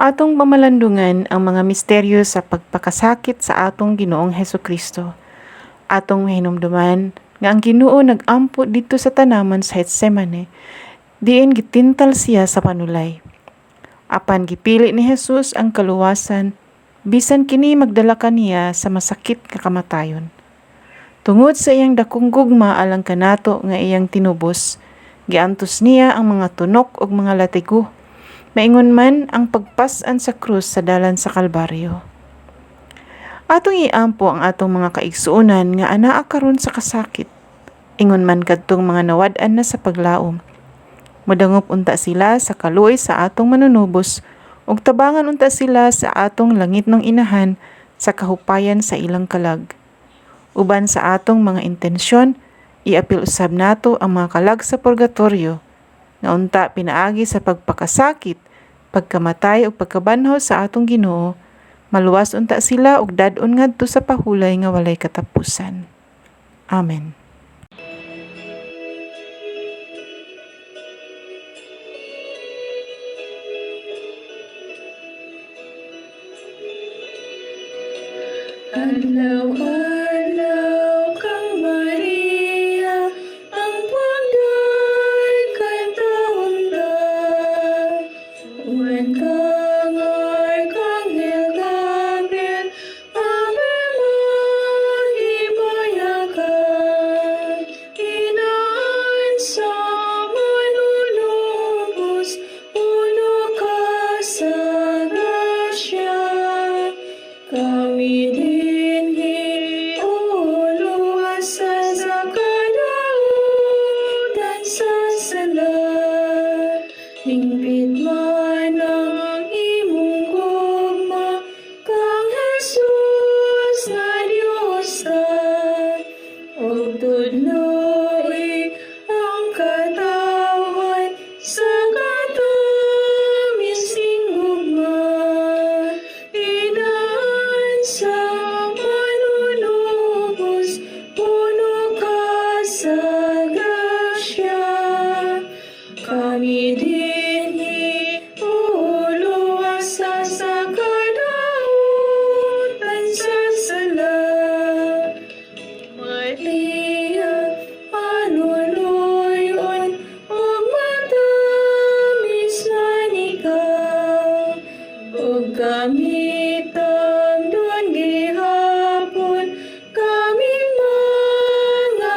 Atong pamalandungan ang mga misteryo sa pagpakasakit sa atong Ginoong Hesukristo. Atong mahinumduman nga ang Ginoo nag-ampo didto sa tanaman sa Getsemane, diin gitintal siya sa panulay. Apan gipili ni Jesus ang kaluwasan bisan kini magdala kaniya sa masakit nga kamatayon. Tungod sa iyang dakong gugma alang kanato nga iyang tinubos, giantos niya ang mga tunok ug mga latigo. Maingon man ang pagpas-an sa krus sa dalan sa Kalbaryo. Atong iampo ang atong mga kaigsuonan nga anaa karon sa kasakit. Ingon man kadtong mga nawad-an na sa paglaom. Modangop unta sila sa kaluoy sa atong manunubos ug tabangan unta sila sa atong langitnong Inahan sa kahupayan sa ilang kalag. Uban sa atong mga intensyon, iapil usab nato ang mga kalag sa purgatorio nga unta pinaagi sa pagpakasakit, pagkamatay ug pagkabanhaw sa atong Ginoo, maluwas unta sila ug dad-on ngadto sa pahulay nga walay katapusan. Amen. Adlaw-adlaw kang Maria, ang pagday kay taon-ta. Uwan kang Arkanghel Gabriel, Ave Mahibayakan. Inaan sa manunubos, puno ka sa grasya. Kami dinhi uluwasan sa kadautan sa sala. Hingpit man ang imong gugma, kang Jesus nga Dios ta. Ug tudloi ang katawhan sa katamis ning gugma. Inaan sa manunubos, puno ka sa grasya. Kami dinhi uluwasan sa kadautan sa sala. Maria, panuluyon, ug matamis na ikaw. Ug kami tamdon gihapon, kaming mga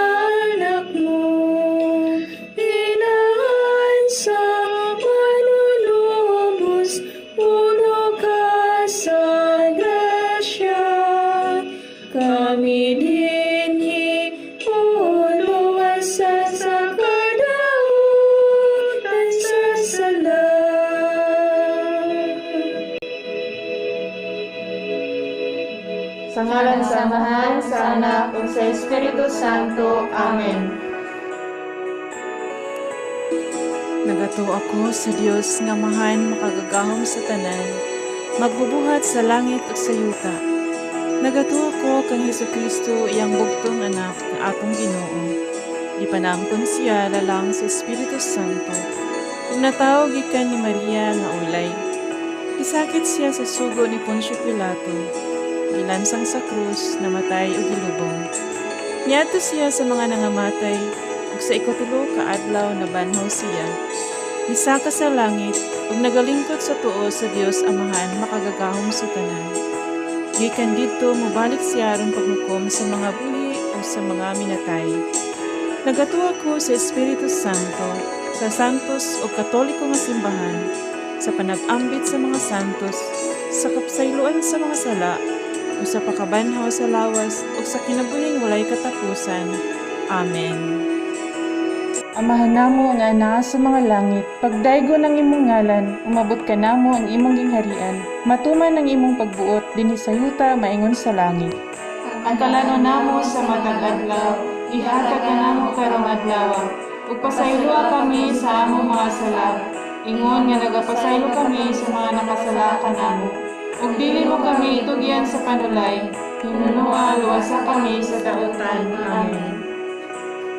anak mo. Inaan sa manunubos, puno ka sa grasya. Kami dinhi uluwasan sa kadautan sa sala. Sa ngalan sa Amahan, sa Anak, ug sa Espiritu Santo. Amen. Nagatuo ako sa Dios nga Amahan makagagahom sa tanan, magbubuhat sa langit ug sa yuta. Nagatuo ako kang Hesukristo iyang bugtong anak nga atong Ginoo. Gipanangkon siya lalang sa Espiritu Santo ug natawo gikan ni Maria nga ulay. Gisakit siya sa sugo ni Poncio Pilato, gilansang sa krus, namatay ug gilubong. Niadto siya sa mga nangamatay ug sa ikatulo ka adlaw nabanhaw siya. Misaka sa langit ug nagalingkod sa tuo sa Dios Amahan makagagahom sa tanan. Gikan didto mobalik siya aron paghukom sa mga buhi ug sa mga minatay. Nagatuo ako sa Espiritu Santo, sa santos ug katoliko nga simbahan, sa panag-ambit sa mga santos, sa kapsayloan sa mga sala, ug sa pakabanhaw sa lawas ug sa kinabuhing walay katapusan. Amen. Amahan namo nga naa sa mga langit, pagdaygon ang imong ngalan, umabot kanamo ang imong gingharian, matuman ang imong pagbuot dinhi sa yuta maingon sa langit. Ang kalanon namo sa matag adlaw, ihatag kanamo karong adlaw, ug pasayloa kami sa among mga sala, ingon nga nagapasaylo kami sa mga nakasala kanamo. Ug dili mo kami itugyan sa panulay, hinunoa luwasa kami sa dautan. Amen.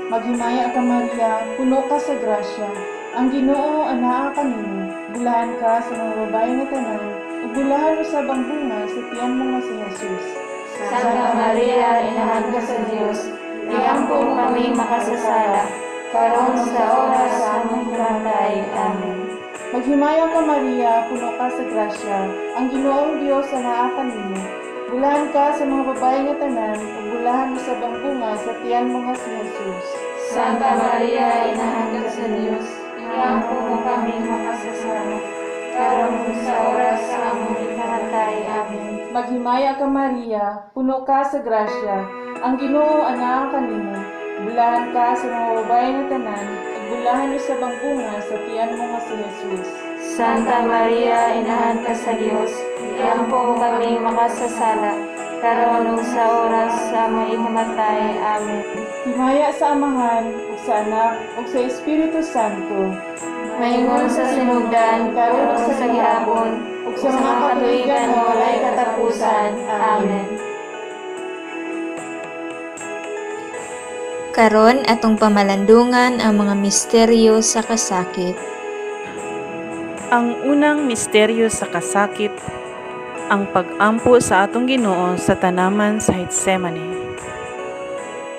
Maghimaya ka Maria, puno ka sa grasya. Ang Ginoo anaa kanimo. Bulahan ka sa mga babae nga tanan, ug bulahan usab ang bunga sa tiyan mo nga si Jesus. Santa Maria, Inahan ka sa Dios, iampo kami makasasala, karon sa oras sa among himatayi. Amen. Maghimaya ka, Maria, puno ka sa grasya, ang Ginoong Dios anaa kanimo. Bulahan ka sa mga babae nga tanan, ug bulahan usab ang bunga sa tiyan mo nga si Jesus. Santa Maria, Inahan ka sa Dios, iampo mo kami makasasala, karon sa oras sa among ikamatay. Amen. Maghimaya ka, Maria, puno ka sa grasya, ang Ginoo anaa kanimo. Bulahan ka sa mga babae nga tanan, ug bulahan usab ang bunga sa tiyan mo nga si Jesus. Santa Maria, Inahan ka sa Dios, iampo kami makasasala, karon ug sa oras sa among ikamatay. Amen. Himaya sa Amahan, ug sa Anak, ug sa Espiritu Santo. Maingon sa sinugdan, karon ug sa gihapon, ug sa mga katuigan nga walay katapusan. Amen. Karon atong pamalandungan ang mga misteryo sa kasakit. Ang unang misteryo sa kasakit, ang pag-ampo sa atong Ginoo sa tanaman sa Getsemane.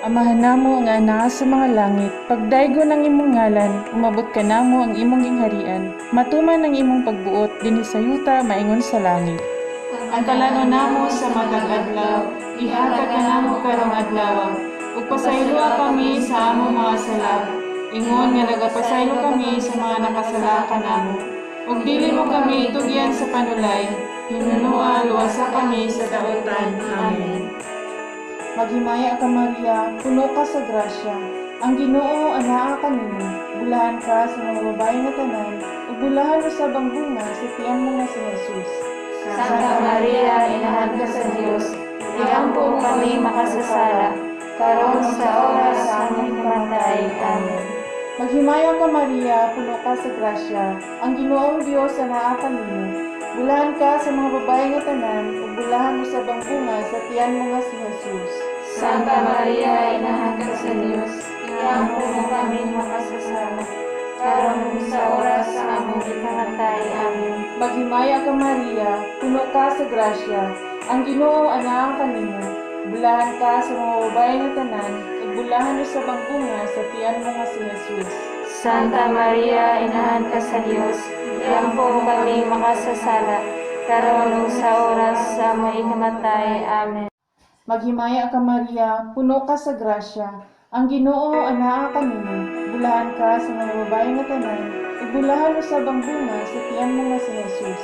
Amahan namo nga anaa sa mga langit, pagdaygon ang imong ngalan, umabot kanamo ang imong gingharian, matuman ang imong pagbuot dinhi sa yuta maingon sa langit. Ang kalanon namo sa matag adlaw, ihatag kanamo karong adlaw, ug pasayloa kami sa among mga sala, ingon nga nagapasaylo kami sa mga nakasala kanamo. Ug dili mo kami itugyan sa panulay, hinunoa luwasa kami sa dautan. Amen. Maghimaya ka, Maria, puno ka sa grasya. Ang Ginoo anaa kanimo. Bulahan ka sa mga babae nga tanan, ug bulahan usab ang bunga sa tiyan mo nga si Jesus. Santa Maria, Inahan ka sa Dios, iampo kami makasasala, karon sa oras sa among ikamatay. Amen. Maghimaya ka, Maria, puno ka sa grasya. Ang Ginoong Dios anaa kanimo. Bulahan ka sa mga babae nga tanan, ug bulahan usab ang bunga sa tiyan mo nga si Jesus. Santa Maria, Inahan ka sa Dios, iampo mo kami makasasala, karon sa oras sa among ikamatay. Amen. Maghimaya ka, Maria, puno ka sa grasya. Ang Ginoo anaa kanimo. Bulahan ka sa mga babae nga tanan, ug bulahan usab ang bunga sa tiyan mo nga si Jesus. Santa Maria, Inahan ka sa Dios, iampo kami makasasala, karon ug sa oras sa among ikamatay. Amen. Maghimaya ka, Maria, puno ka sa grasya. Ang Ginoo anaa kanimo. Bulahan ka sa mga babae nga tanan, ug bulahan usab ang bunga sa tiyan mo nga si Jesus.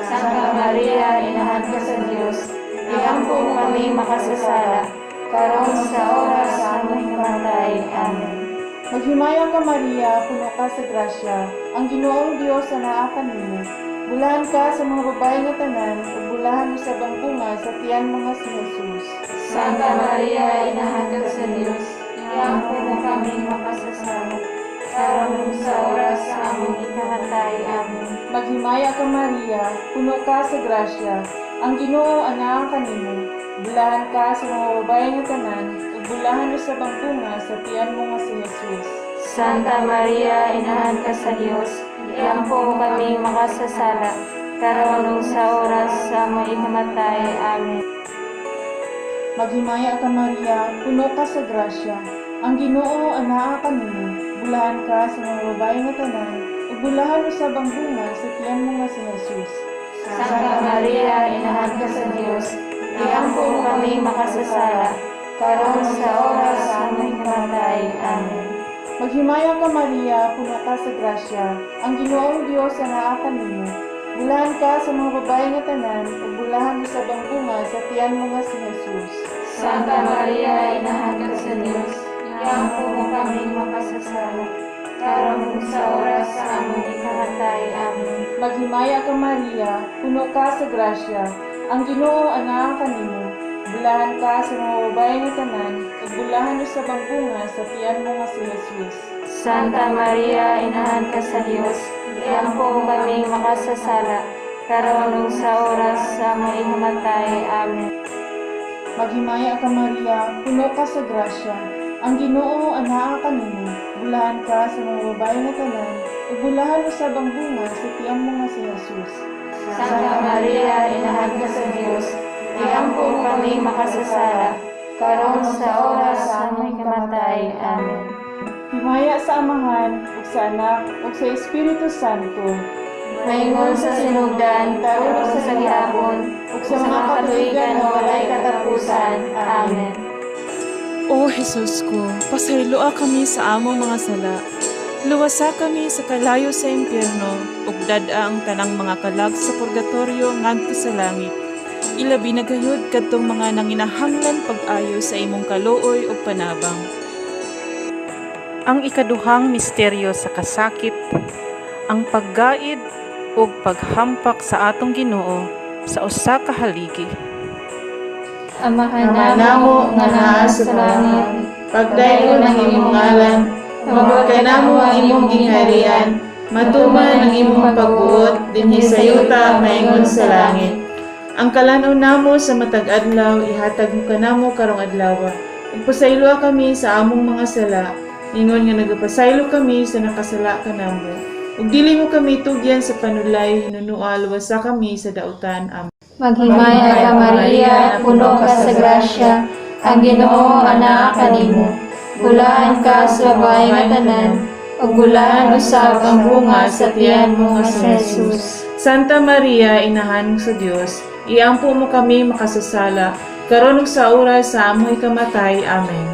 Santa Maria, Inahan ka sa Dios, iampo kami makasasala, karon sa oras sa among ikamatay. Amen. Maghimaya ka, Maria, puno ka sa grasya. Ang Ginoong Dios anaa kanimo. Bulahan ka sa mga babae nga tanan, ug bulahan usab ang bunga sa tiyan mo nga si Jesus. Santa Maria, Inahan ka sa Dios, iampo mo kami makasasala, karon sa oras sa among ikamatay. Amen. Maghimaya ka, Maria, puno ka sa grasya. Ang Ginoo anaa kanimo. Bulahan ka sa mga babae nga tanan, ug bulahan usab ang bunga sa tiyan mo nga si Jesus. Santa Maria, Inahan ka sa Dios, iampo kami makasasala, karon ug sa oras sa among ikamatay. Amen. Maghimaya ka, Maria, puno ka sa grasya. Ang Ginoo anaa kanimo. Bulahan ka sa mga babae nga tanan, ug bulahan usab ang bunga sa tiyan mo nga si Jesus. Santa Maria, Inahan ka sa Dios, iampo kami makasasala, karon sa oras sa among ikamatay. Amen. Maghimaya ka, Maria, puno ka sa grasya. Ang Ginoong Dios anaa kanimo. Bulahan ka sa mga babae nga tanan, ug bulahan usab ang bunga sa tiyan mo nga si Jesus. Santa Maria, Inahan ka sa Dios, iampo mo kami makasasala, karon sa oras sa among ikamatay. Amen. Maghimaya ka, Maria, puno ka sa grasya. Ang Ginoo anaa kanimo. Bulahan ka sa mga babae nga tanan, ug bulahan usab ang bunga sa tiyan mo nga si Jesus. Santa Maria, Inahan ka sa Dios, iampo kami makasasala, karon ug sa oras sa among ikamatay. Amen. Maghimaya ka, Maria, puno ka sa grasya. Ang Ginoo anaa kanimo. Bulahan ka sa mga babae nga tanan, ug bulahan usab ang bunga sa tiyan mo nga si Jesus. Santa Maria, Inahan ka sa Dios, iampo mo kami makasasala, karon sa oras sa among ikamatay. Amen. Himaya sa Amahan, ug sa Anak, ug sa Espiritu Santo. Maingon sa sinugdan, karon ug sa gihapon, ug sa mga katuigan nga walay katapusan. Amen. O Jesus ko, pasayloa kami sa among mga sala. Luwasa kami sa kalayo sa impyerno, ug dad-a ang tanang mga kalag sa purgatorio ngadto sa langit. Ilabi na gayud kadtong mga nanginahanglan pag-ayo sa imong kaluoy ug panabang. Ang ikaduhang misteryo sa kasakit, ang paggaid ug paghampak sa atong Ginoo sa usa ka haligi. Amahan Ama namo nga naa sa langit, pagdaygon ang imong ngalan, umabot kanamo ang imong gingharian, matuman ang imong pagbuot dinhi sa yuta maingon sa langit. Ang kalan-on namo sa matag adlaw ihatag mo kanamo karong adlaw. Ug pasayloa kami sa among mga sala, ingon nga nagapasaylo kami sa nakasala kanamo. Ug dili mo kami tugyan sa panulay, hinunua luwasa kami sa dautan. Amen. Maghimaya ka, Maria, puno ka sa grasya, ang Ginoo anaa kanimo. Bulahan ka sa babae nga tanan, ug bulahan usab ang bunga sa tiyan mo nga si Jesus. Santa Maria, Inahan sa Dios, iampo mo kami makasasala, karon ug sa oras sa among ikamatay. Amen.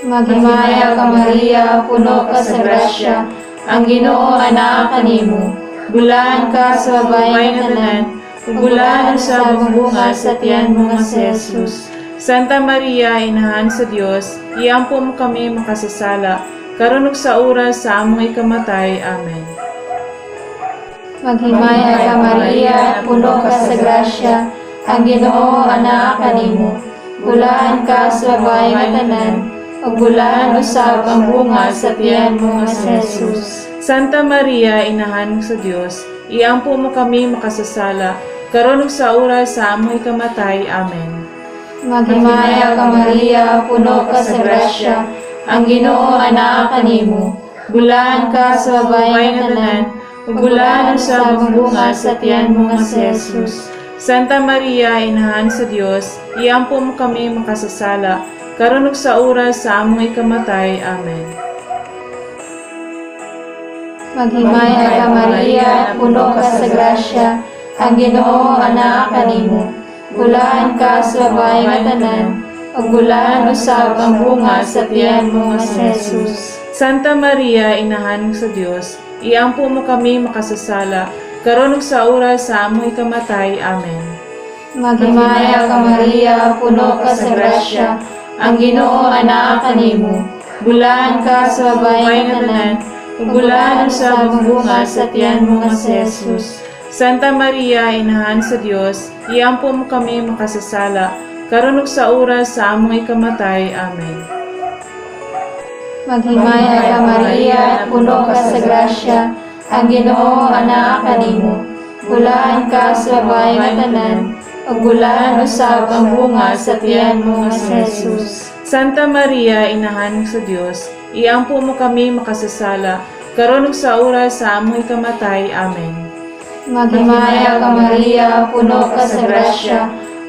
Maghimaya ka, Maria, puno ka sa grasya, ang Ginoo anaa kanimo. Bulahan ka sa babae nga tanan, ug bulahan usab ang bunga sa tiyan mo nga si Jesus. Santa Maria, Inahan sa Dios, iampo mo kami makasasala, karon ug sa oras sa among ikamatay. Amen. Maghimaya ka, Maria, puno ka sa grasya, ang Ginoo anaa kanimo. Bulahan ka sa babae nga tanan, ug bulahan usab ang bunga sa tiyan mo nga si Jesus. Santa Maria, Inahan sa Dios, iampo mo kami makasasala, karon ug sa oras sa among ikamatay. Amen. Maghimaya ka, Maria, puno ka sa grasya, ang Ginoo anaa kanimo. Bulahan ka sa babae nga tanan, ug bulahan usab ang bunga sa tiyan mo nga si Jesus. Santa Maria, Inahan sa Dios, iampo mo kami makasasala, karon ug sa oras sa among ikamatay. Amen. Maghimaya ka, Maria, puno ka sa grasya, ang Ginoo anaa kanimo. Bulahan ka sa babae nga tanan, ug bulahan usab ang bunga sa tiyan mo nga si Jesus. Santa Maria, Inahan sa Dios, iampo mo kami makasasala, karon ug sa oras sa among ikamatay. Amen. Maghimaya ka, Maria, puno ka sa grasya, ang Ginoo anaa kanimo. Bulahan ka sa babae nga tanan, ug bulahan usab ang bunga sa tiyan mo nga si Jesus. Santa Maria, Inahan sa Dios, iampo mo kami makasasala, karon ug sa oras sa among ikamatay. Amen. Maghimaya ka, Maria, puno ka sa grasya, ang Ginoo anaa kanimo. Bulahan ka sa babae nga tanan, ug bulahan usab ang bunga sa tiyan mo nga si Jesus. Santa Maria, Inahan sa Dios, iampo mo kami makasasala, karon ug sa oras sa among ikamatay. Amen. Maghimaya ka, Maria, puno ka sa grasya,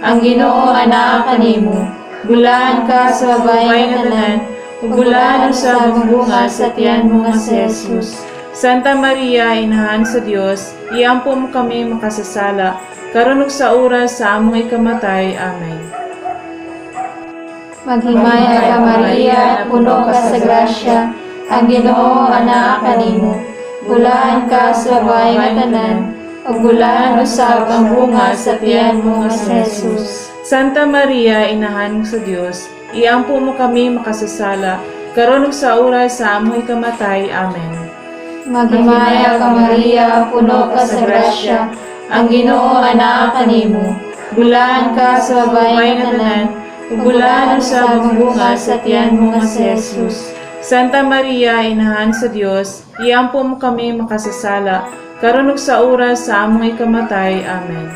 ang Ginoo anaa kanimo. Bulahan ka sa babae nga tanan, ug bulahan usab ang bunga sa tiyan mo nga si Jesus. Santa Maria, Inahan sa Dios, iampo mo kami makasasala, karon ug sa oras sa among ikamatay. Amen. Maghimaya ka, Maria, puno ka sa grasya, ang Ginoo anaa kanimo. Bulahan ka sa babae nga tanan, ug bulahan usab ang bunga sa tiyan mo nga si Jesus. Santa Maria, Inahan sa Dios, iampo mo kami makasasala, karon ug sa oras sa among ikamatay. Amen. Maghimaya ka, Maria, puno ka sa grasya, ang Ginoo anaa kanimo. Bulahan ka sa babae nga tanan, ug bulahan usab ang bunga sa tiyan mo nga si Jesus. Santa Maria, Inahan sa Dios, iampo mo kami makasasala, karon ug sa oras sa among ikamatay. Amen.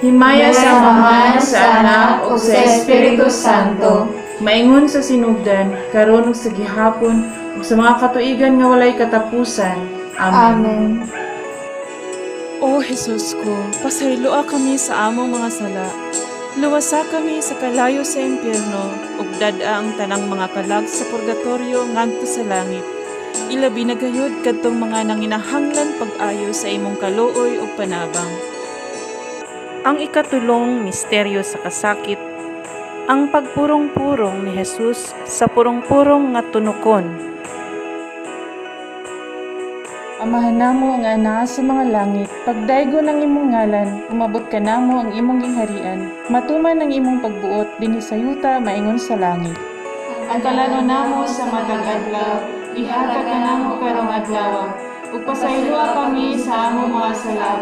Himaya sa Amahan, sa Anak, ug sa Espiritu Santo. Maingon sa sinugdan, karon ug sa gihapon, ug sa mga katuigan nga walay katapusan. Amen. Amen. O Jesus ko, pasayloa kami sa among mga sala. Luwasa kami sa kalayo sa impyerno, ug dad-a ang tanang mga kalag sa purgatorio ngadto sa langit. Ilabi na gayud kadtong mga nanginahanglan pag-ayo sa imong kaluoy ug panabang. Ang ikatulong misteryo sa kasakit, ang pagpurong-purong ni Jesus sa purong-purong nga tunukon. Amahan namo nga naa sa mga langit, pagdaygo ng imong ngalan, umabot ka namo ang imong gingharian, matuman ang imong pagbuot dinhi sa yuta maingon sa langit. Ang kalano namo sa matag adlaw, ihatag kanamo karong adlaw, ug pasayloa kami sa among mga sala,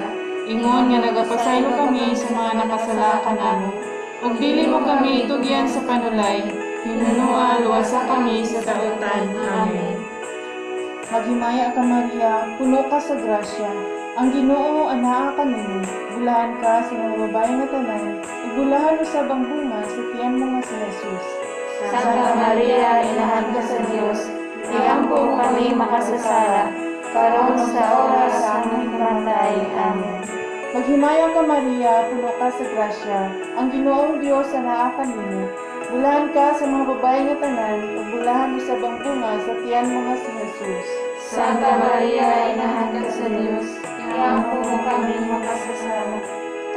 ingon nga nagapasaylo kami sa mga nakasala kanamo. Ug dili mo kami itugyan sa panulay, hinunoa luwasa kami sa dautan. Amen. Maghimaya ka, Maria, puno ka sa grasya. Ang Ginoo anaa kanimo, bulahan ka sa mga babae nga tanan, ug bulahan usab ang bunga sa tiyan mo nga si Jesus. Santa Maria, inahan ka sa Dios, iampo kami makasasala, karon sa oras sa among kamatay. Amen. Maghimaya ka, Maria, puno ka sa grasya. Ang Ginoong Dios anaa kanimo, bulahan ka sa mga babae nga tanan, ug bulahan usab ang bunga sa tiyan mo nga si Jesus. Santa Maria, inahan ka sa Dios, iampo kami makasasala,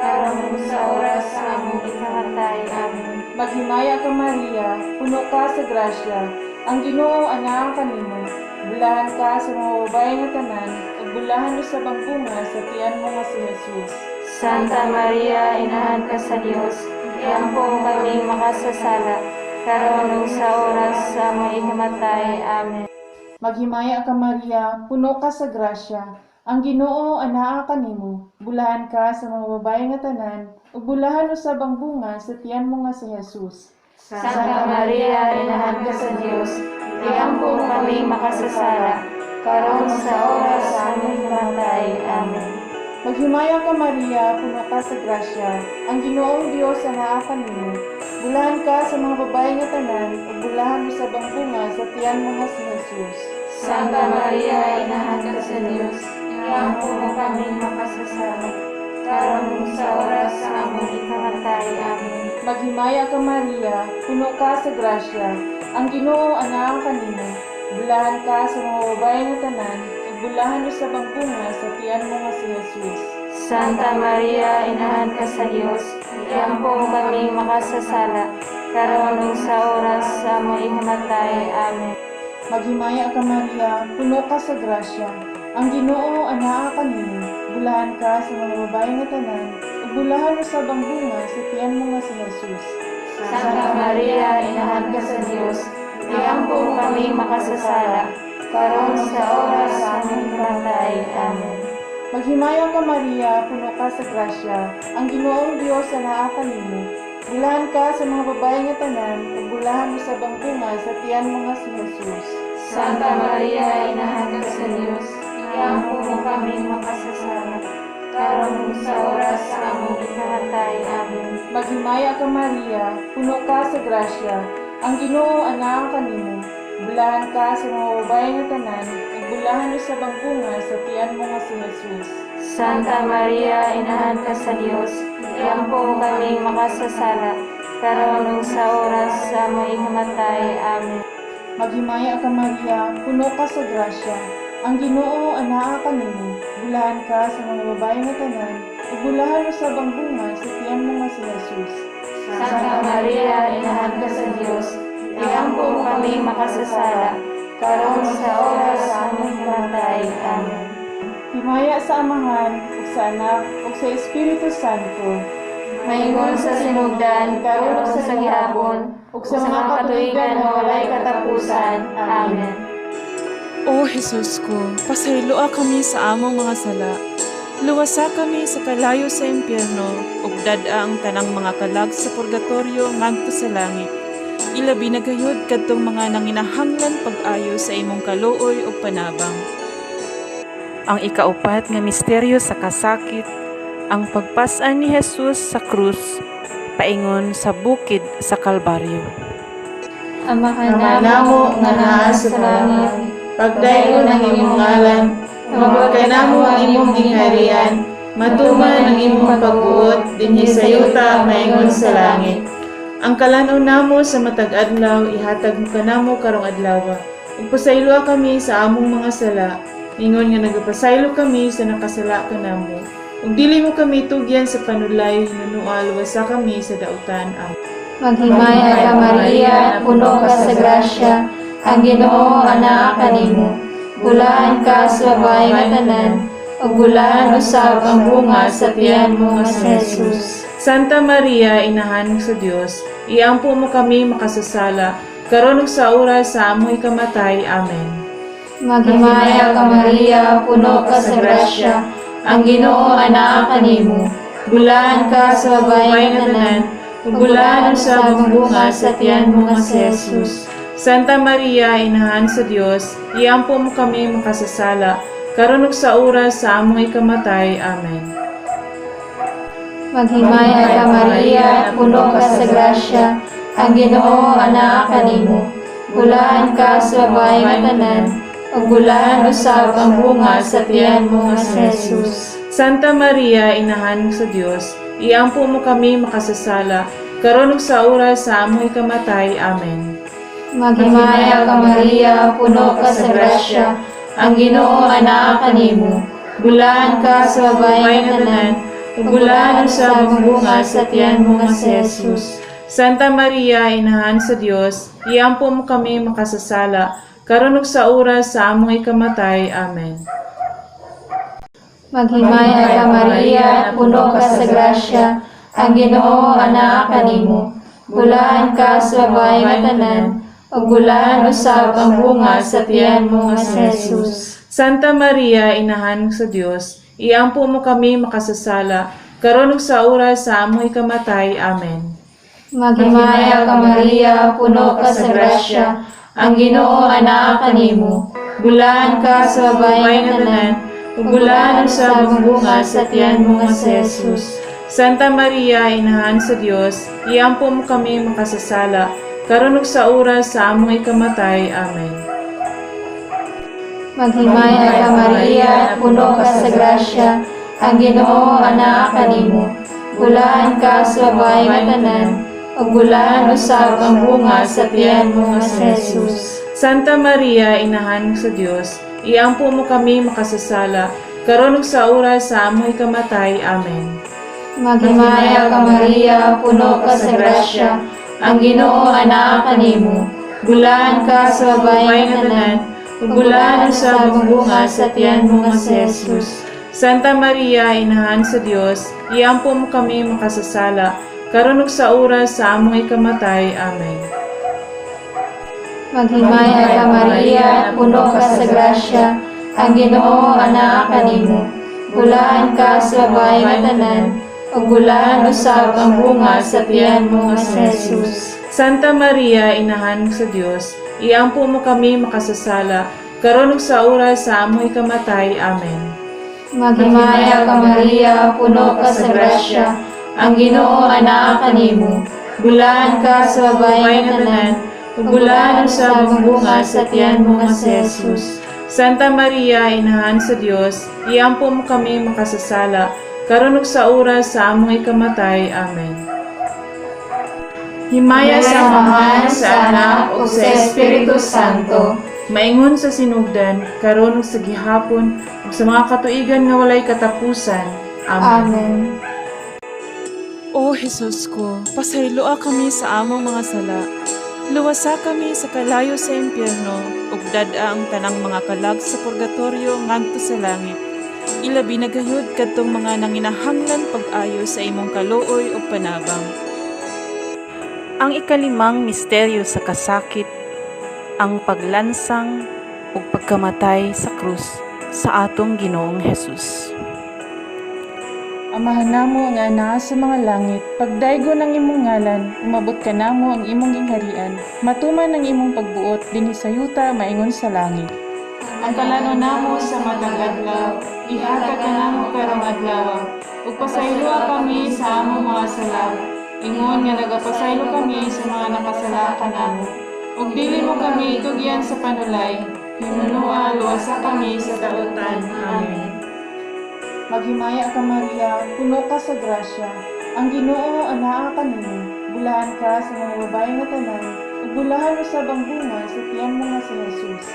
karon sa oras sa among ikamatay. Amen. Maghimaya ka, Maria, puno ka sa grasya. Ang Ginoo anaa kanimo, bulahan ka sa mga babae nga tanan, ug bulahan usab ang bunga sa tiyan mo nga si Jesus. Santa Maria, inahan ka sa Dios, iampo kami makasasala, karon sa oras sa among ikamatay. Amen. Maghimaya ka, Maria, puno ka sa grasya. Ang Ginoo anaa kanimo, bulahan ka sa mga babae nga tanan, ug bulahan usab ang bunga sa tiyan mo nga si Jesus. Santa Maria, inahan ka sa Dios, iampo kami makasasala, karon sa oras sa among ikamatay. Amen. Maghimaya ka, Maria, puno ka sa grasya. Ang Ginoong Dios anaa kanimo, bulahan ka sa mga babae nga tanan, ug bulahan usab ang bunga sa tiyan mo nga si Jesus. Santa Maria, inahan ka sa Dios, iampo kami makasasala, karon sa oras sa among ikamatay. Amen. Maghimaya ka, Maria, puno ka sa grasya. Ang Ginoo anaa kanimo, bulahan ka sa mga babae nga tanan, ug bulahan usab ang bunga sa tiyan mo nga si Jesus. Santa Maria, inahan ka sa Dios, iampo kami makasasala, karon sa oras sa among ikamatay. Amen. Maghimaya ka, Maria, puno ka sa grasya. Ang Ginoo anaa kanimo, bulahan ka sa mga babae nga tanan, ug bulahan usab ang bunga sa tiyan mo nga si Jesus. Santa Maria, inahan ka sa Dios, iampo kami makasasala, karon sa oras sa among ikamatay. Amen. Maghimaya ka, Maria, puno ka sa grasya. Ang Ginoong Dios anaa kanimo, bulahan ka sa mga babae nga tanan, ug bulahan usab ang bunga sa tiyan mo nga si Jesus. Santa Maria, inahan ka sa Dios, iampo kami makasasala, karon sa oras sa among ikamatay. Amen. Maghimaya ka, Maria, puno ka sa grasya. Ang Ginoo anaa kanimo, bulahan ka sa mga babae nga tanan, ug bulahan usab ang bunga sa tiyan mo nga si Jesus. Santa Maria, inahan ka sa Dios, iampo kami makasasala, karon sa oras sa among ikamatay. Amen. Maghimaya ka, Maria, puno ka sa grasya. Ang Ginoo anaa kanimo, bulahan ka sa mga babae nga tanan, ug bulahan usab ang bunga sa tiyan mo nga si Jesus. Santa Maria, inahan ka sa Dios, iampo kami makasasala, karon sa oras sa among ikamatay. Amen. Himaya sa Amahan, ug sa Anak, ug sa Espiritu Santo. Maingon sa sinugdan, karon ug sa gihapon, ug sa mga katuigan nga walay katapusan. Amen. O Jesus ko, pasayloa kami sa among mga sala. Luwasa kami sa kalayo sa impyerno, ug dad-a ang tanang mga kalag sa purgatorio ngadto sa langit. Ilabi na gayud kadtong mga nanginahanglan pag-ayo sa imong kaluoy ug panabang. Ang ikaupat nga misteryo sa kasakit, ang pagpas-an ni Jesus sa krus paingon sa bukid sa Kalbaryo. Amahan Ama namo nga naa sa langit, pagdaygon ang imong ngalan, umabot kanamo ang imong gingharian, matuman ang imong pagbuot dinhi sa yuta maingon sa langit. Ang kalan-on namo sa matag adlaw ihatag mo kanamo karong adlaw. Ug pasayloa kami sa among mga sala, ingon nga nagapasaylo kami sa nakasala kanamo. Ug dili mo kami tugyan sa panulay, hinunoa luwasa kami sa dautan. Amen. Maghimaya ka, Maria, puno ka sa grasya, ang Ginoo anaa kanimo. Bulahan ka sa babae nga tanan, ug bulahan usab ang bunga sa tiyan mo nga si Jesus. Santa Maria, inahan sa Dios, iampo mo kami makasasala, karon ug sa oras sa among ikamatay. Amen. Maghimaya ka, Maria, puno ka sa grasya, ang Ginoo anaa kanimo. Bulahan ka sa babae nga tanan, ug bulahan usab ang bunga sa tiyan mo nga si Jesus. Santa Maria, inahan sa Dios, iampo mo kami makasasala, karon ug sa oras sa among ikamatay. Amen. Maghimaya ka, Maria, puno ka sa grasya, ang Ginoo anaa kanimo. Bulahan ka sa babae nga tanan, ug bulahan usab ang bunga sa tiyan mo nga si Jesus. Santa Maria, inahan sa Dios, iampo mo kami makasasala, karon ug sa oras sa among ikamatay. Amen. Maghimaya ka, Maria, puno ka sa grasya, ang Ginoo anaa kanimo. Bulahan ka sa babae nga tanan, ug bulahan usab ang bunga sa tiyan mo nga si Jesus. Santa Maria, inahan sa Dios, iampo mo kami makasasala, karon ug sa oras sa among ikamatay. Amen. Maghimaya ka, Maria, puno ka sa grasya, ang Ginoo anaa kanimo. Bulahan ka sa babae nga tanan, ug bulahan usab ang bunga sa tiyan mo nga si Jesus. Santa Maria, inahan sa Dios, iampo mo kami makasasala, karon ug sa oras sa among ikamatay. Amen. Maghimaya ka, Maria, puno ka sa grasya, ang Ginoo anaa kanimo. Bulahan ka sa babae nga tanan, ug bulahan usab ang bunga sa tiyan mo nga si Jesus. Santa Maria, inahan sa Dios, iampo mo kami makasasala, karon ug sa oras sa among ikamatay. Amen. Maghimaya ka, Maria, puno ka sa grasya, ang Ginoo anaa kanimo. Bulahan ka sa babae nga tanan, ug bulahan usab ang bunga sa tiyan mo nga si Jesus. Santa Maria, inahan sa Dios, iampo mo kami makasasala, karon ug sa oras sa among ikamatay. Amen. Maghimaya ka, Maria, puno ka sa grasya, ang Ginoo anaa kanimo. Bulahan ka sa babae nga tanan, ug bulahan usab ang bunga sa tiyan mo nga si Jesus. Santa Maria, inahan sa Dios, iampo mo kami makasasala, karon ug sa oras sa among ikamatay. Amen. Maghimaya ka, Maria, puno ka sa grasya, ang Ginoo anaa kanimo. Bulahan ka sa babae nga tanan, ug bulahan usab ang bunga sa tiyan mo nga si Jesus. Santa Maria, inahan sa Dios, iampo mo kami makasasala, karon ug sa oras sa among ikamatay. Amen. Maghimaya ka, Maria, puno ka sa grasya, ang Ginoo anaa kanimo. Bulahan ka sa babae nga tanan, ug bulahan usab ang bunga sa tiyan mo nga si Jesus. Santa Maria, inahan sa Dios, iampo mo kami makasasala, karon ug sa oras sa among ikamatay. Amen. Himaya sa Amahan, sa Anak, ug sa Espiritu Santo, maingon sa sinugdan, karon ug sa gihapon, ug sa mga katuigan nga walay katapusan. Amen. Amen. O Jesus ko, pasayloa kami sa among mga sala. Luwasa kami sa kalayo sa impyerno, ug dad-a ang tanang mga kalag sa purgatorio ngadto sa langit. Ilabi na gayud kadtong mga nanginahanglan pag-ayo sa imong kaluoy ug panabang. Ang ikalimang misteryo sa kasakit, ang paglansang ug pagkamatay sa krus sa atong Ginoong Hesus. Amahan namo nga naa sa mga langit, pagdaygon ang imong ngalan, umabot kanamo ang imong gingharian, matuman ang imong pagbuot dinhi sa yuta maingon sa langit. Ang kalan-on namo sa matag adlaw, ihatag kanamo karong adlaw, ug pasayloa kami sa among mga sala, ingon nga nagapasaylo kami sa mga nakasala kanamo. Ug dili mo kami itugyan sa panulay, hinunoa luwasa kami sa dautan. Amen. Maghimaya ka, Maria, puno ka sa grasya. Ang Ginoo anaa kanimo. Bulahan ka sa mga babae nga tanan, ug bulahan usab ang bunga sa tiyan mo nga si Jesus.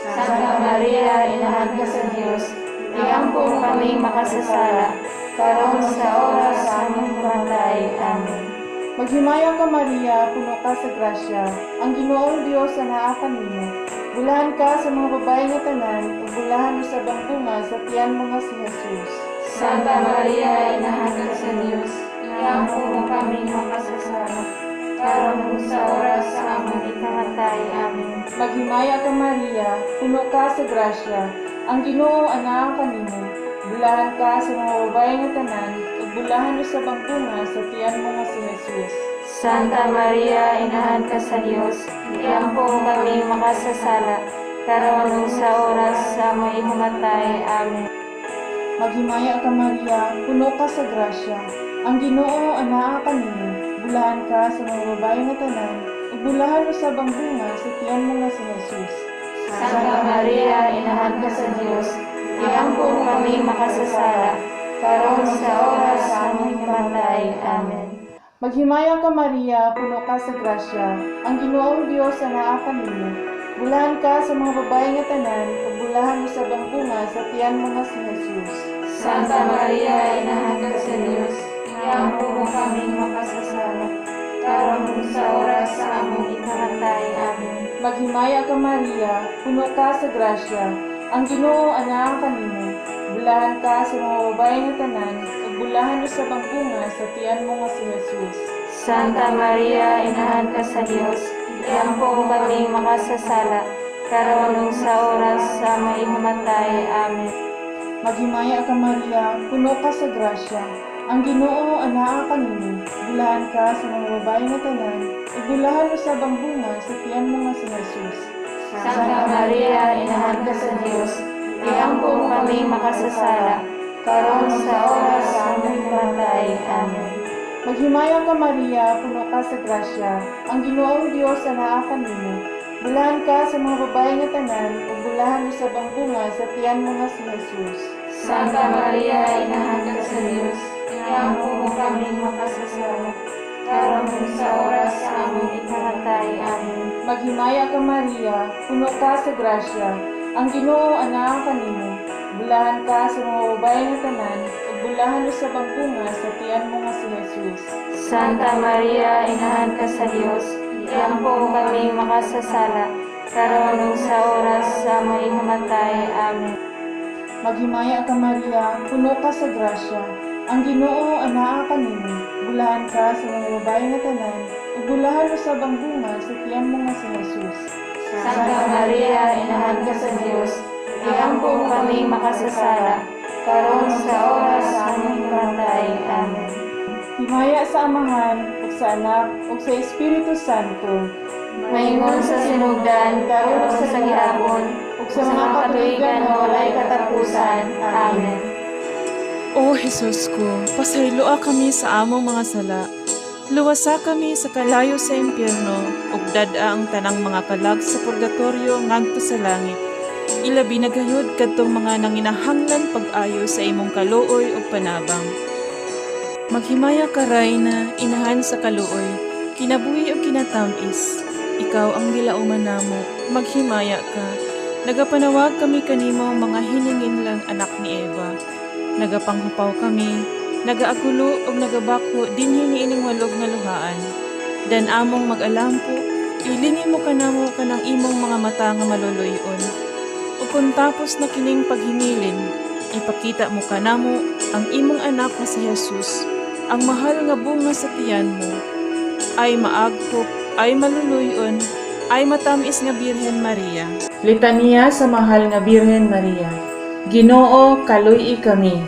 Santa Maria, Inahan ka sa Dios, iampo kami makasasala, karon sa oras sa among kamatay. Amen. Maghimaya ka, Maria, puno ka sa grasya. Ang Ginoong Dios anaa kanimo. Bulahan ka sa mga babae nga tanan, ug bulahan usab ang bunga sa tiyan mo nga si Jesus. Santa Maria, Inahan ka sa Dios, iampo kami makasasala, karon sa oras sa among ikamatay. Amen. Maghimaya ka, Maria, puno ka sa grasya. Ang Ginoo anaa kanimo. Bulahan ka sa mga babae nga tanan, ug bulahan usab ang bunga sa tiyan mo nga si Jesus. Santa Maria, Inahan ka sa Dios, iampo kami makasasala, karon sa oras sa among ikamatay. Amen. Maghimaya ka, Maria, puno ka sa grasya. Ang Ginoo anaa kanimo. Bulahan ka sa mga babae nga tanan, ug bulahan usab ang bunga sa tiyan mo nga si Jesus. Santa Maria, Inahan ka sa Dios, iampo kami makasasala, karon sa oras sa among ikamatay. Amen. Maghimaya ka, Maria, puno ka sa grasya. Ang Ginoong Dios anaa kanimo. Bulahan ka sa mga babae nga tanan, ug bulahan usab ang bunga sa tiyan mo nga si Jesus. Santa Maria, Inahan ka sa Dios, iampo kami makasasala, karon sa oras sa among ikamatay. Amen. Maghimaya ka, Maria, puno ka sa grasya. Ang Ginoo anaa kanimo. Bulahan ka sa mga babae nga tanan, ug bulahan usab ang bunga sa tiyan mo nga si Jesus. Santa Maria, Inahan ka sa Dios, iampo kami makasasala, karon sa oras sa among ikamatay. Amen. Maghimaya ka, Maria, puno ka sa grasya. Ang Ginoo anaa kanimo. Bulahan ka sa mga babae nga tanan, ug bulahan usab ang bunga sa tiyan mo nga si Jesus. Santa Maria, Inahan ka sa Dios, iampo kami makasasala, karon sa oras sa among ikamatay. Amen. Maghimaya ka, Maria, puno ka sa grasya. Ang Ginoong Dios anaa kanimo. Bulahan ka sa mga babae nga tanan, ug bulahan usab ang bunga sa tiyan mo nga si Jesus. Santa Maria, Inahan ka sa Dios, iampo kami makasasala, karon sa oras sa among ikamatay. Amen. Maghimaya ka, Maria, puno ka sa grasya. Ang Ginoo anaa kanimo. Bulahan ka sa mga babae nga tanan, ug bulahan usab ang bunga sa tiyan mo nga si Jesus. Santa Maria, Inahan ka sa Dios, iampo kami makasasala, karon sa oras sa among ikamatay. Amen. Maghimaya ka, Maria, puno ka sa grasya. Ang Ginoo anaa kanimo. Bulahan ka sa mga babae nga tanan, ug bulahan usab ang bunga sa tiyan mo nga si Jesus. Santa Maria, Inahan ka sa Dios, iampo kami makasasala, karon sa oras sa among ikamatay. Amen. Himaya sa Amahan, ug sa Anak, ug sa Espiritu Santo. Maingon sa sinugdan, karon ug sa gihapon, ug sa mga katuigan nga walay katapusan. Amen. O Jesus ko, pasayloa kami sa among mga sala. Luwasa kami sa kalayo sa impyerno, ug dad-a ang tanang mga kalag sa purgatorio ngadto sa langit. Ilabi na gayud kadtong mga nanginahanglan pag-ayo sa imong kaluoy ug panabang. Maghimaya ka, Rayna, inahan sa kaluoy, kinabuhi ug kinatamis. Ikaw ang gilauman namo, maghimaya ka. Nagapanawag kami kanimo, mga hininginlang anak ni Eva. Nagapanghupaw kami, nagaagulo ug nagabako dinhi niining walog nga luhaan. Dan among mag-alampo, ilingi mo kanamo kanang imong mga mata nga maluluyon. Ug kung tapos na kining paghimilin, ipakita mo kanamo ang imong anak nga si Jesus, ang mahal nga bunga sa tiyan mo. Ay maaghop, ay maluluyon, ay matamis nga Birhen Maria. Litanya sa Mahal nga Birhen Maria. Ginoo, kaluy-i kami.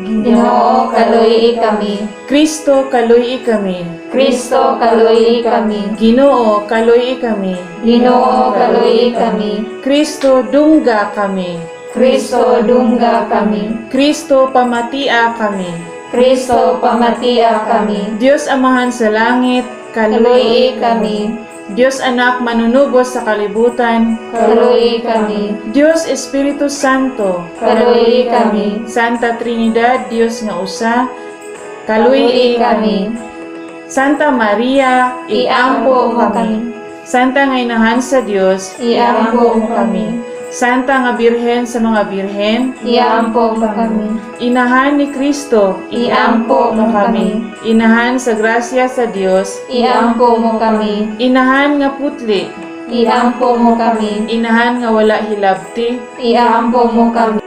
Ginoo, kaluy-i kami. Kristo, kaluy-i kami. Kristo, kaluy-i kami. Ginoo, kaluy-i kami. Ginoo, kaluy-i kami. Kristo, dungga kami. Kristo, dungga kami. Kristo, pamatia kami. Kristo, pamatia kami. Dios Amahan sa langit, Kaluy-i kami. Dios Anak manunubos sa kalibutan, Kaluoyi kami. Dios Espiritu Santo, Kaluoyi kami. Santa Trinidad, Dios nga usa, Kaluoyi kaluoyi kami. Santa Maria, Iampo mo kami. Santa nga inahan sa Dios, Iampo mo kami. Santa nga Birhen sa mga birhen, Iampo mo kami. Inahan ni Kristo, Iampo mo kami. Inahan sa grasya sa Dios, Iampo mo kami. Inahan nga putli, Iampo mo kami. Inahan nga wala hilabti, Iampo mo kami.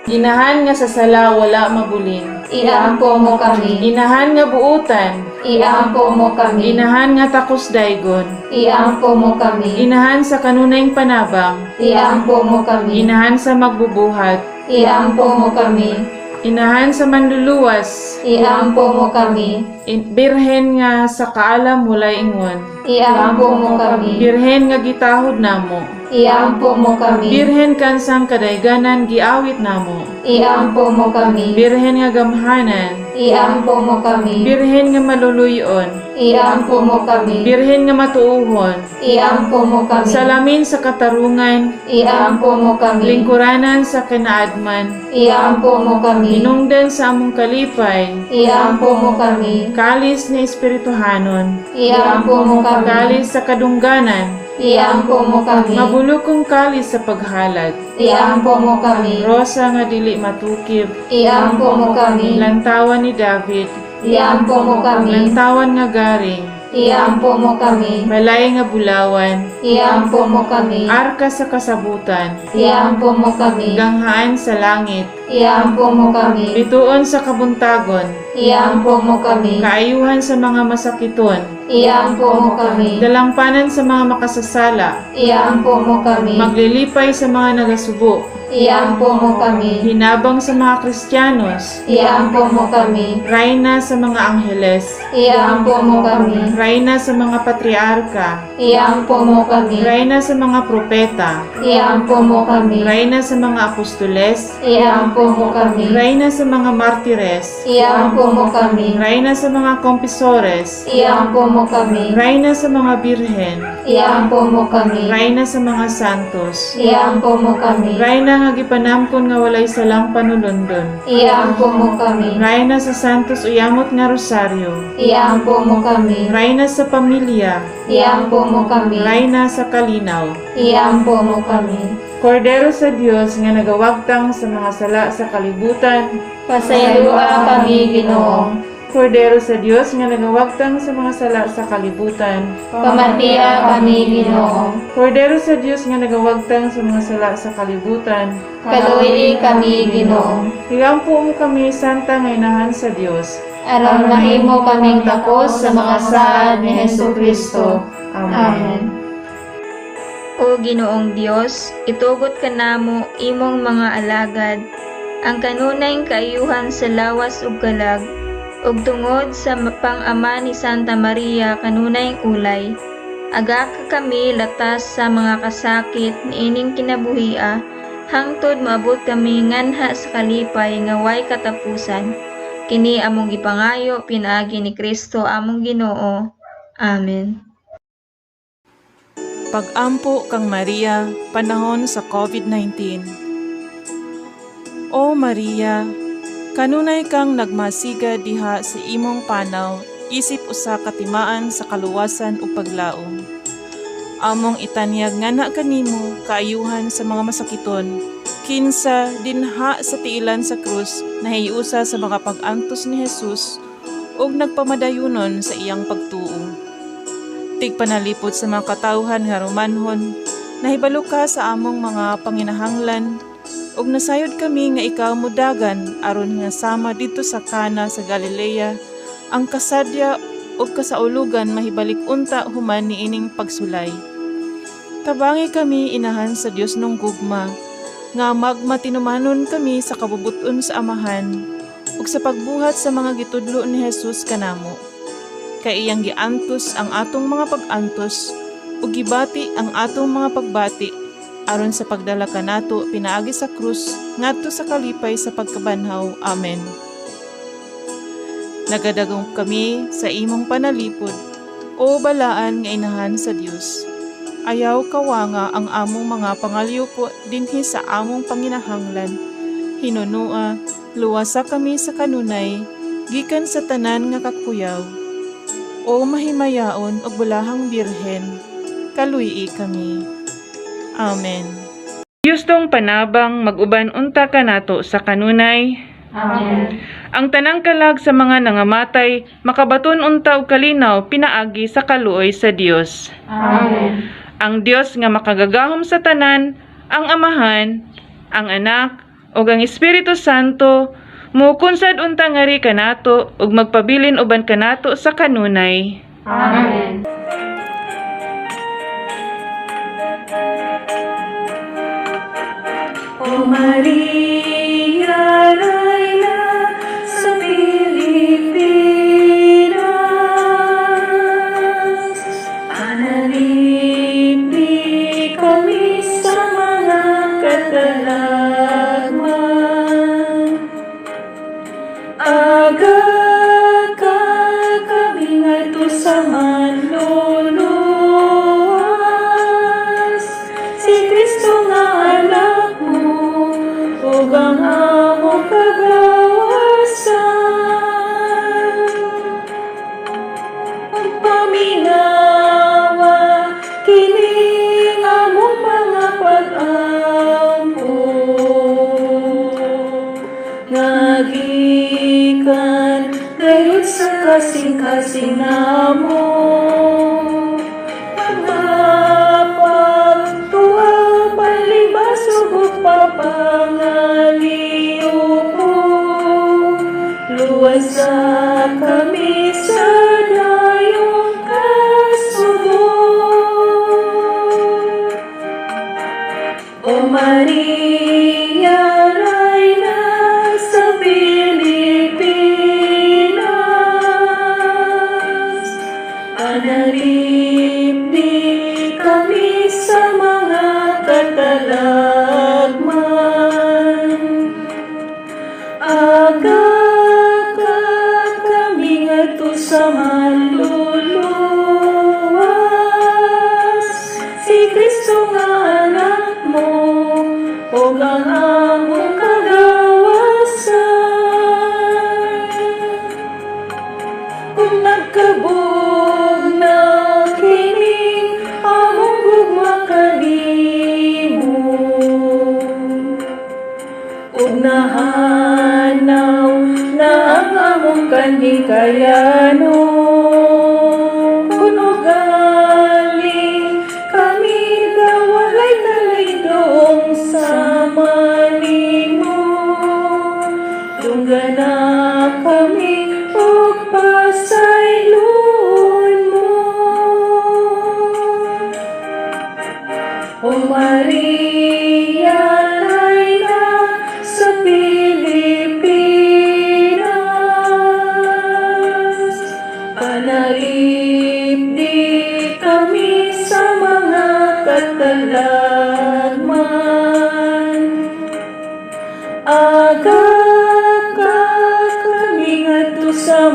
Inahan nga sa sala wala mabulin, Iampo mo kami. Inahan nga buutan, Iampo mo kami. Inahan nga takos daygon, Iampo mo kami. Inahan sa kanunayng panabang, Iampo mo kami. Inahan sa magbubuhat, Iampo mo kami. Inahan sa manluluwas, Iampo mo kami. Birhen nga sa kaalam walay ingon, Iampo mo kami. Birhen nga gitahod namo, Iampo mo kami. Birhen kansang kadayganan giawit namo, Iampo mo kami. Birhen nga gamhanan, Iampo mo kami. Birhen nga maluluyon, Iampo mo kami. Birhen nga matuuhon, Iampo mo kami. Salamin sa katarungan, Iampo mo kami. Lingkuranan sa kinaadman, Iampo mo kami. Hinungdan sa among kalipay, Iampo mo kami. Kalis nga espirituhanon, Iampo mo kami. Kalis sa kadungganan, Iampo mo kami. Mabulukong kalis sa paghalad, Iampo mo kami. Rosa nga dili matukib, Iampo mo kami. Lantawan ni David, Iampo mo kami. Lantawan nga garing, Iampo mo kami. Balay nga bulawan, Iampo mo kami. Arka sa kasabutan, Iampo mo kami. Ganghaan sa langit, Iampo mo kami. Bituon sa kabuntagon, Iampo mo kami. Kaayuhan sa mga masakiton, Iampo mo kami. Dalampanan sa mga makasasala, Iampo mo kami. Maglilipay sa mga nagasubo, Iampo mo kami. Hinabang sa mga Kristiyanos, Iampo mo kami. Rayna sa mga angheles, Iampo mo kami. Rayna sa mga patriarka, Iampo mo kami. Rayna sa mga propeta, Iampo mo kami. Rayna sa mga apostoles, Iampo mo kami. Rayna sa mga martires, Iampo mo kami. Rayna sa mga kompisores, Iampo mo kami. Rayna sa mga birhen, Iampo mo kami. Rayna sa mga santos, Iampo mo kami. Rayna nga gipanamkon nga walay salang panulundon, Iampo mo kami. Rayna sa santos uyamot nga rosaryo, Iampo mo kami. Rayna sa pamilya, Iampo mo kami. Rayna sa kalinaw. Iampo mo kami. Kordero sa Dios nga nagawagtang sa mga sala sa kalibutan, Pasayloa kami, Ginoo. Kordero sa Dios nga nagawagtang sa mga sala sa kalibutan, Pamatiya kami, Ginoo. Kordero sa Dios nga nagawagtang sa mga sala sa kalibutan, Kaluoyi kami, Ginoo. Iampo mo kami, Santa nga inahan sa Dios. Aron mahimo kaming takos sa mga saad ni Hesus Kristo. Amen. Amen. O Ginoong Dios, itugot kanamo imong mga alagad ang kanunayng kaayuhan sa lawas ug kalag, ug tungod sa pang-ama ni Santa Maria kanunayng ulay. Aga ka kami latas sa mga kasakit niining kinabuhia, hangtod moabot kami nganha sa kalipay nga way katapusan. Kini among gipangayo pinaagi ni Kristo among Ginoo. Amen. Pag-ampo kang Maria, panahon sa COVID-19. O Maria, kanunay kang nagmasiga diha sa imong panaw, isip usa ka timaan sa kaluwasan ug paglaom. Among itanyag ngana kanimo kaayuhan sa mga masakiton, kinsa dinha sa tiilan sa krus nahiusa sa mga pag-antos ni Jesus ug nagpamadayunon sa iyang pagtuo. Tigpanalipod sa mga katawhan nga Romanhon, nahibalo ka sa among mga panginahanglan, ug nasayod kami nga ikaw modagan aron nga sama didto sa Kana sa Galilea, ang kasadya ug kasaulugan mahibalik unta human niining pagsulay. Tabangi kami inahan sa Dios nung gugma, nga magmatinumanon kami sa kabubuton sa Amahan ug sa pagbuhat sa mga gitudlo ni Jesus kanamo. Kay iyang giantos ang atong mga pag-antos ug gibati ang atong mga pagbati aron sa pagdala kanato pinaagi sa krus ngadto sa kalipay sa pagkabanhaw. Amen. Nagadagom kami sa imong panalipod, O balaan nga inahan sa Dios, ayaw kawanga ang among mga pangalyupo dinhi sa among panginahanglan. Hinunua, luwasa kami sa kanunay, gikan sa tanan nga kakuyaw. O mahimayaon ug bulahang Birhen, kaluy-i kami. Amen. Diyos tong panabang mag-uban unta kanato sa kanunay. Amen. Ang tanang kalag sa mga nangamatay makabaton unta og kalinaw pinaagi sa kaluoy sa Dios. Amen. Ang Dios nga makagagahom sa tanan, ang Amahan, ang Anak, ug ang Espiritu Santo, mukunsad unta ngari kanato ug magpabilin uban kanato sa kanunay. Amen. O Maria, Reyna sa Pilipinas, panalipdi kami sa mga katalagman. Aga ka kami ngadto sa manluluwas, si Kristo nga anak mo, ug ang among kagawasan. Pagpaminawa, kini among mga pag-ampo, nga gikan gayud sa kasing-kasing namo. Pagpagtuwa, palibasog ug papangaliyuko, luwasa kami sa dayong kasubo. O Maria, Reyna sa Pilipinas, panalipdi kami sa mga katalagman. Aga ka kami ngadto sa manluluwas, si Kristo nga anak mo, ug ang among kagawasan. Kung nagkabog na kining among gugma kanimo, ug nahanaw na ang among kanhikayanon, kun ugali kami daw walay kalaydong sama nimo, dunggana kami ug pasayloon mo. O Maria, Reyna sa Pilipinas, panalipdi kami sa mga katalagman. Aga ka kami ngadto sa.